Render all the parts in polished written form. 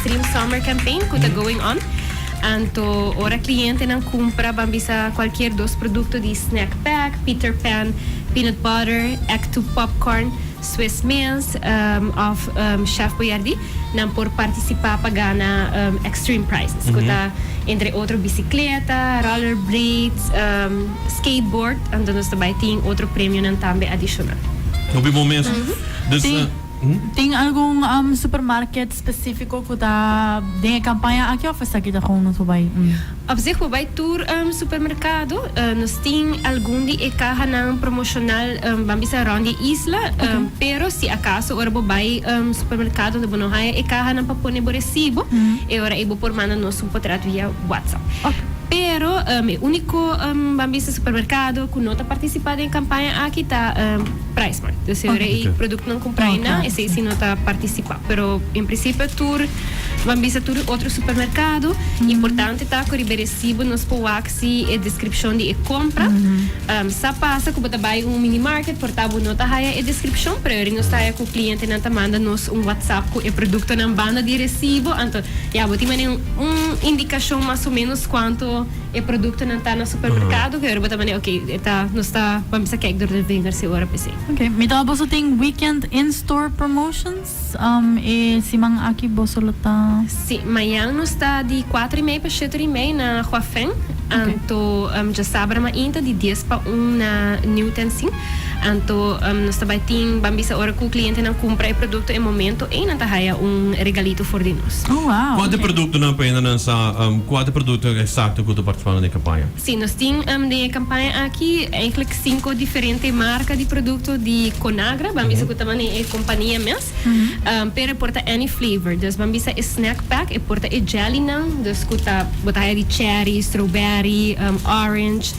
Extreme Summer Campaign ku ta going on. Anto ora klientenan kumpra ban bisa kualkier dos produkto di Snack Pack, Peter Pan Peanut Butter, Act Two Popcorn, Swiss Miss òf Chef Boyardee, nan por partisipá pa gana Extreme Prizes ku ta entre otro bisikleta, rollerblades, skateboard, anto nos ta bai tin otro premionan tambe adishonal. Hopi bon mes. Dus. Tin algun supermarket specifico cu ta den e campaña aki of esaki ta gewoon nos por bay? Op zich por bay tur supermercado. Nos tin algun di e cahanan promocional ban bisa rond di e isla, pero si acaso ora bo bay supermercado donde bo no haya e cahanan pa pone bo recibo, e ora ey bo por manda nos un potret via WhatsApp. Pero e unico ban bisa supermercado cu no ta participa den e campaña aki ta. PriceSmart. Dus e ora e productonan cumpra einan, esey si no ta participa. Pero en principio tur, ban bisa tur otro supermercado. Importante ta cu riba e recibo nos por wak si e descripcion di e compra. Sa pasa cu bo ta bay un minimarket por ta bo no ta haya e descripcion, pero e ora nos ta haya cu clientenan ta manda nos un WhatsApp cu e productonan banda di recibo. Anto ya bo tin mane un indicacion mas o menos cuanto. E productonan ta na supermercado cu e ora bo ta manda ok e ta nos ta ban bisa kijk door de vingers e ora p'esey. Ok, mi ta boso tin weekend in store promotions e siman aki boso lo ta. Si, mañan nos ta di cuatro y mei pa sheter y mei na Huafen, anto djasabra mainta di dies pa un na New Tenzin, anto nos ta bai tin ban bisa ora cu clientenan cumpra e producto e momento ey nan ta haya un regalito for di nos. Oh wow, Cuanto ok. productonan pa hende nan sa Cua ta e producto exacto cu ta participando den e campaña? Sí, nos tin den e campaña aki eigenlijk cinco diferente marca di producto di Conagra, ban bisa cu ta mane e compania mes, pero e por ta any flavor. Dus ban bisa e snack pack, e por ta e jellynan, dus cu ta bo ta haya di cherry, strawberry, orange,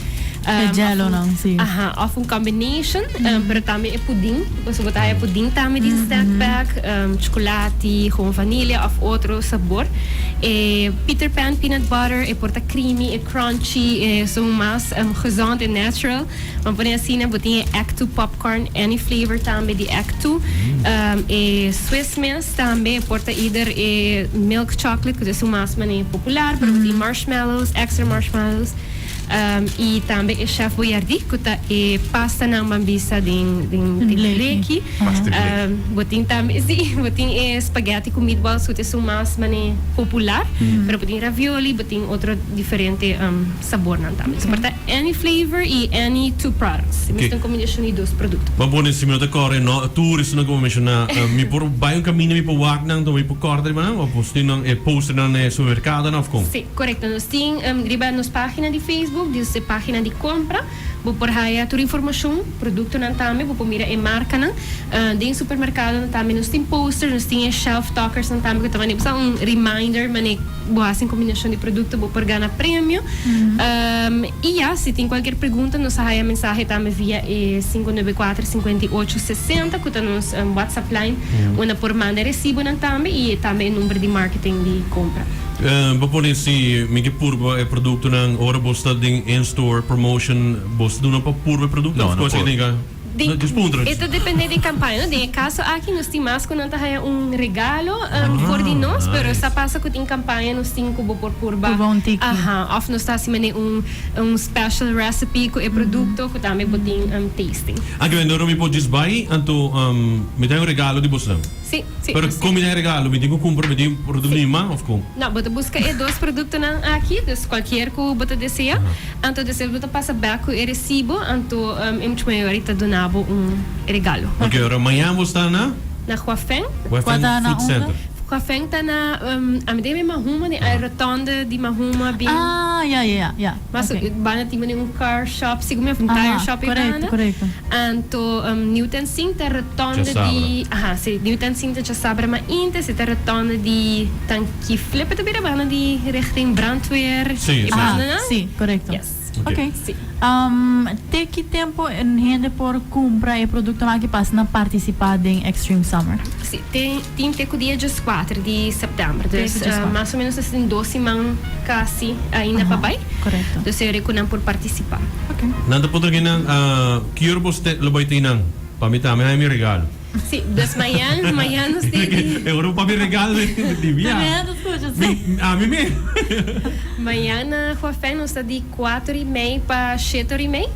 E jellonan, sí. Aha, of un combination, pero tambe e puding, pasobra bo ta haya puding tambe di snack pack, chocolati, gewoon vanilla of otro sabor. E Peter Pan peanut butter, e por ta creamy, e crunchy, e son mas gezond en natural. Bo pone asina, bo tin e Act Two popcorn, any flavor tambe di Act Two. E Swiss Miss tambe, e por ta either e milk chocolate, cu ta esun mas mane popular, pero bo tin marshmallows, extra marshmallows. Y tambe e Chef Boyardee cu ta e pastanan ban bisa den den bleki. Bo tin tambe si bo tin e spaghetti cu meatballs cu ta esun mas mane popular. Pero bo tin ravioli bo tin otro diferente sabornan tambe. So por ta any flavor y any two products. Mester un combinacion di dos producto. Bo a pone si mi no ta core no tur esunnan cu bo menciona mi por bay un caminda mi por wak nan mi por corta riba nan of bo tin nan e posternan na e supermercadonan of con? Si. Korekto, nos tin riba nos página di Facebook, dus e página di kompra, bo por haya tur informashon, produktonan tambe, bo por mira e markanan. Den supermerkadonan tambe nos tin posters, nos tin e shelf talkersnan tambe ku ta mane bo sa un reminder mane bo hasi un kombinashon di produkto bo por gana premio. I ya, si tin kualkier pregunta nos a haya mensahe tambe via e 594 58 60 ku ta nos WhatsApp line unda por manda e resibonan tambe i tambe e number di marketing di kompra. Bo pone si mi ke purba e produktonan ora bo sta den in-store promotion bo sta duna pa purba e produkto No, of no cosa por. ke Den, Just puntra. e ta depende di campaña, no? Den e caso aki nos tin mas cu nan ta haya un regalo for di nos, pero nice. sa pasa cu tin campaña nos tin cu bo por purba. Purba un tiki. Aha, of nos ta haci mane un un special recipe cu e producto cu tambe bo tin tasting. Anke wendoro mi por just bay anto mi ta haya un regalo di bosnan. Sí, sí. Pero kon mi ta e regalo? Mi tin ku kumpra, mi tin produkto di mi man of kon? No, bo ta buska e dos produktonan aki, dus kualkier ku bo ta desea. Anto despues bo ta pasa bek ku e resibo, anto e mucha mayor ta duna bo un regalo. Oke, ora mañan bo sta na? Na Huafeng. Huafeng Food Center. Huafeng ta na, ami ta yama e Mahuma, den e rotonde di Mahuma bin. Ah, ya, ya, ya, ya. Mas banda tin un car shop, segun mi of un tire shop ei banda. Korekto, korekto. Anto Newton Singh ta rotonde di, aha, si, Newton Singh ta djasabra mainta, si ta rotonde di Tanki Flip ta bira banda di richting brandweer Si, e si. bandanan. Si, korekto. Yes. Ok. Si. Te ki tempo un hende por kumpra e produktonan aki pa asina partisipá den Extreme Summer? Si, te tin te ku dia djeskuater di sèptèmber. Te Dus ku djeskuater. mas o ménos nos tin dos siman kasi ainda pa bai. Korekto. Dus e ku nan por partisipá. Ok. Nan ta puntra kinan, Ki ora bo lo bai tin nan? Pa mi tambe haña mi regalo. Si, dus mañan, mañan nos tin di. E ora bo papia regalo di bia. Mañan ta scucha, si. Ami me. Mañan na Huafeng nos ta di cuater y mei pa shete or y mei.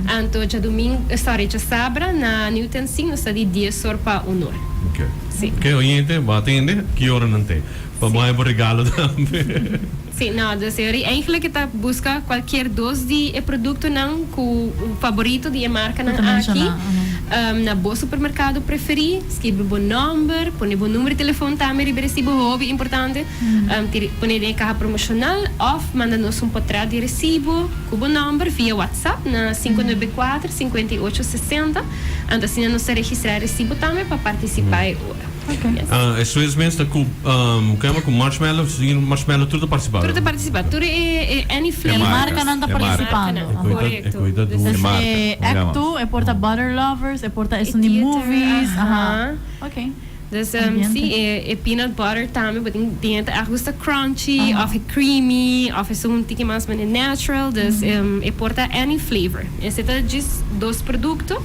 Anto djadumingo, sorry, djasabra na New Tensing nos ta di dies or pa un or. Ok. Si. Ok, oyente, bo a tende ki ora nan te. Pa bo haña bo regalo tambe. Sí, no, dus e ori eigenlijk e ta buska cualkier dos di e productonan cu favorito di e marcanan Cu ta aki menciona, aha. na bo supermercado preferi, skirbi bo nomber, pone bo numero di telefon tambe riba e recibo, hopi importante, tira pone den e caha promocional of manda nos un potret di recibo cu bo nomber via WhatsApp na 594 58 60, anto asina nos ta registra e recibo tambe pa participa e ora. Ah, e Swiss mes ta ku, um, ku yama ku marshmallow, si marshmallow tur ta partisipá. Tur ta partisipá, tur e, e any flavor. E markanan ta E marka. partisipando. E koe ta, e Korekto. koe ta Dus duru. E marka, E ku yama. Act 2, e por ta Butter Lovers, e por ta esun di E theater, movies, aha. aha. Ok. Dus, um, Ambiente. si, e, e peanut butter tambe, bo tin, tin e ta echt gusta crunchy, of e creamy, of esun tiki mas mane natural, dus, um, e por ta any flavor. Esei ta djis dos produkto,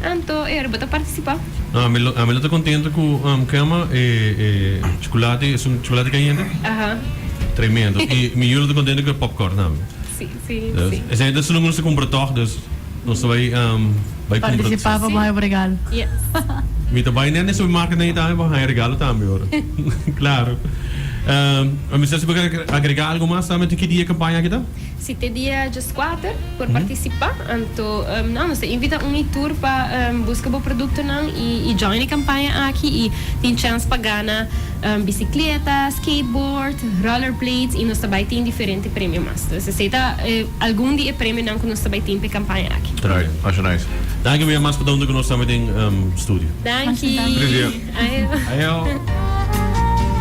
anto e ora bo ta partisipá. Ami lo ami lo ta contento cu um cama e e chocolate esun chocolate cayente. Aha. Tremendo. Y mi yu lo ta contento cu e popcorn tambe. Si, si, Dus si. esei ta esun nos ta cumpra toch dus nos ta bay um bay cumpra. Participa pa Si. bo haya bo regalo. Yes. Mi ta bay net na e supermarket nan tambe pa haya regalo tambe ora. Claro. Um mi sa si bo ker agrega algo mas tambe te ki dia e campaña aki ta? Si te dia djeskuater por partisipá, anto no, nos ta invita un i tur pa buska bo produktonan i join e kampaña aki i tin chèns pa gana bisikleta, skateboard, rollerblades i nos ta bai tin diferente premio mas. Dus esei ta algun di e premionan ku nos ta bai tin pa e kampaña aki. Right, masha nice. Danki bia mas pa ta huntu ku nos tambe den studio. Danki. Plezier. Ayo. Ayo.